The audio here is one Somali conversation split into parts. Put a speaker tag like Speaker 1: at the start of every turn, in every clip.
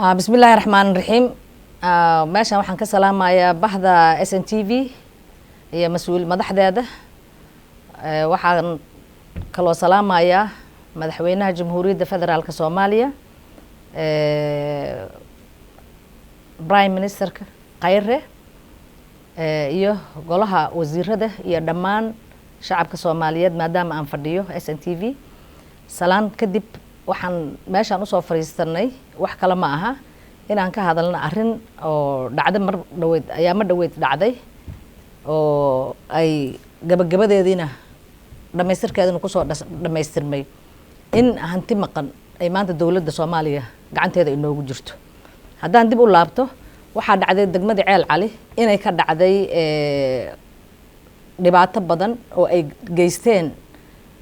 Speaker 1: Bismi illaahi raxmaan raxiim. Meeshan waxaan ka salaamayaa bahda SNTV iyo mas-uul madaxdeeda. Waxaan kaloo salaamayaa madaxweynaha Jamhuuriyadda Federaalka Soomaaliya, Prime Ministerka Khayre iyo golaha wasiirada iyo dhammaan shacabka Soomaaliyeed. Maadaama aan fadhiyo SNTV, salaan kadib, waxaan meeshaan usoo fadhiistanay wax kale ma aha inaan ka hadalno arrin oo dhacda mar dhaweyd, ayaamo dhaweyd dhacday, oo ay gabagabadeediina dhamaystirkeedina kusoo dhamaystirmay in hanti maqan ay maanta dowladda Soomaaliya gacanteeda inoogu jirto. Haddaan dib u laabto, waxaa dhacday degmadii Ceel Cali inay ka dhacday dhibaato badan oo ay geysteen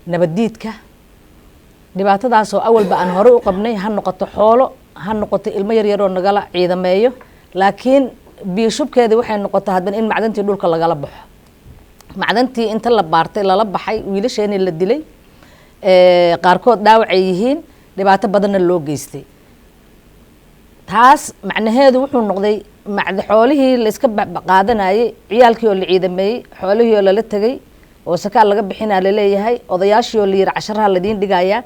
Speaker 1: nabaddiidka. Dhibaatadaasoo awalba aan horey u qabnay, ha noqoto xoolo, ha noqoto ilmo yaryaroo nagala ciidameeyo, laakiin biyo shubkeedii waxay noqotay haddana in macdantii dhulka lagala baxo. Macdantii inta la baartay lala baxay, wiilasheenii la dilay, qaarkood dhaawacay yihiin, dhibaato badanna loo geystay. Taas macnaheedu wuxuu noqday macda xoolihii la iska qaadanayay, ciyaalkii oo la ciidameeyey, xoolihii oo lala tegay oo sakaa laga bixinaa laleeyahay, odayaashii oo la yihi casharaha ladiin dhigayaa,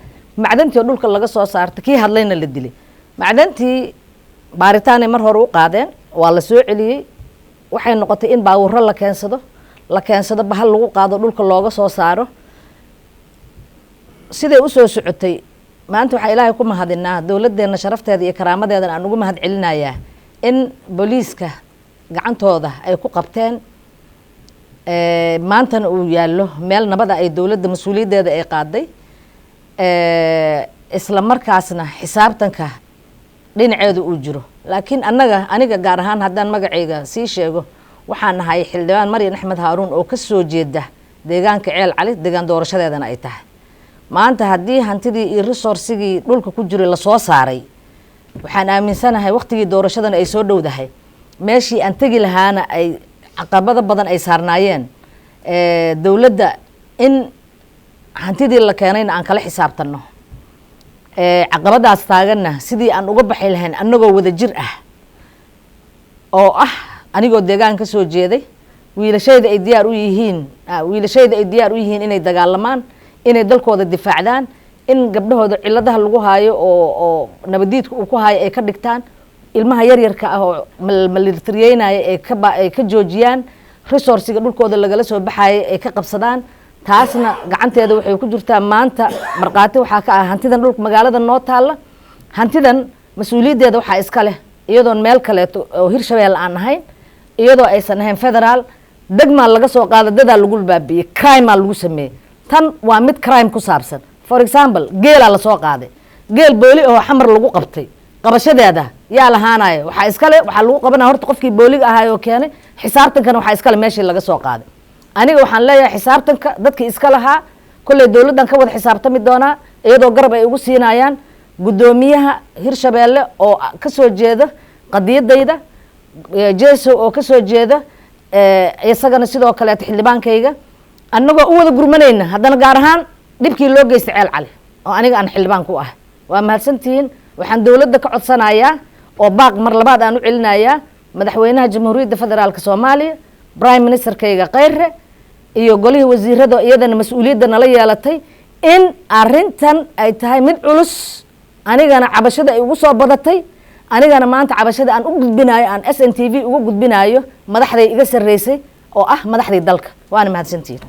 Speaker 1: macdantii oo dhulka laga soo saartay, kii hadlayna la dilay. Macdantii baaritaanay mar hore u qaadeen, waa la soo celiyey. Waxay noqotay in baawuro la keensado, la keensado bahal lagu qaado, dhulka looga soo saaro. Siday usoo socotay, maanta waxaa Ilaahay ku mahadinaa, dowladdeena sharafteeda iyo karaamadeedana aan ugu mahad celinayaa, in booliiska gacantooda ay ku qabteen, maantana uu yaallo meel nabada, ay dowladda mas-uuliyaddeeda ay qaaday, isla markaasna xisaabtanka dhinaceedu uu jiro. Laakiin annaga, aniga gaar ahaan, haddaan magacayga sii sheego, waxaan nahay xildhibaan Maryan Axmed Haaruun oo ka soo jeeda deegaanka Ceel Cali, deegaan doorashadeedana ay tahay. Maanta haddii hantidii iyo resourcigii dhulka ku jiray lasoo saaray, waxaan aaminsanahay waqtigii doorashadana ay soo dhowdahay, meeshii aan tegi lahaana ay caqabado badan ay saarnaayeen dowladda, in hantidii la keenayna aan kala xisaabtanno, caqabadaas taaganna sidii aan uga baxi lahayn annagoo wada jir ah, oo ah anigoo deegaan ka soo jeeday, wiilashayda ay diyaar u yihiin inay dagaalamaan, inay dalkooda difaacdaan, in gabdhahooda ciladaha lagu haayo oo nabadiidka uu ku haayo ay ka dhigtaan, ilmaha yaryarka ah oo malirtiriyeynaya ay ka joojiyaan, resourciga dhulkooda lagala soo baxayo ay ka qabsadaan. Taasna gacanteeda waxay ku jirtaa. Maanta markhaati waxaa ka ah hantidan dhulka magaalada noo taalla. Hantidan mas-uuliyaddeeda waxaa iska leh, iyadoon meel kaleeto oo Hirshabeelle aan ahayn, iyadoo aysan ahayn federaal, degmaa laga soo qaada, dadaa lagu baabi'iyey, crimaa lagu sameeyey. Tan waa mid crime ku saabsan. For example, geelaa lasoo qaaday, geel booli oo Xamar lagu qabtay. Qabashadeeda yaa lahaanaya? Waxaa iskale, waxaa lagu qabanaya horta qofkii booliga ahaay oo keenay. Xisaabtankana waxaa iskale meeshii laga soo qaaday. Aniga waxaan leeyahay xisaabtanka dadkii iska lahaa kolley dowladdan ka wada xisaabtami doonaa, iyadoo garab ay ugu siinayaan guddoomiyaha Hirshabeelle oo ka soo jeeda qadiyadayda, Jeso oo ka soo jeeda isagana sidoo kaleeto xildhibaankayga, annagoo u wada gurmanayna haddana gaar ahaan dhibkii loo geystay Ceel Cali oo aniga aan xildhibaan ku ah. Waa mahadsantihiin. Waxaan dowladda ka codsanayaa oo baaq mar labaad aan u celinayaa madaxweynaha Jamhuuriyadda Federaalka Soomaaliya, Prime Ministerkayga Khayre iyo golihii wasiirada iyadana mas-uuliyadda nala yeelatay, in arrintan ay tahay mid culus, anigana cabashada ay ugu soo badatay, anigana maanta cabashada aan u gudbinayo, aan SNTV uga gudbinayo madaxday iga sarreysay oo ah madaxdii dalka. Waana mahadsantihiin.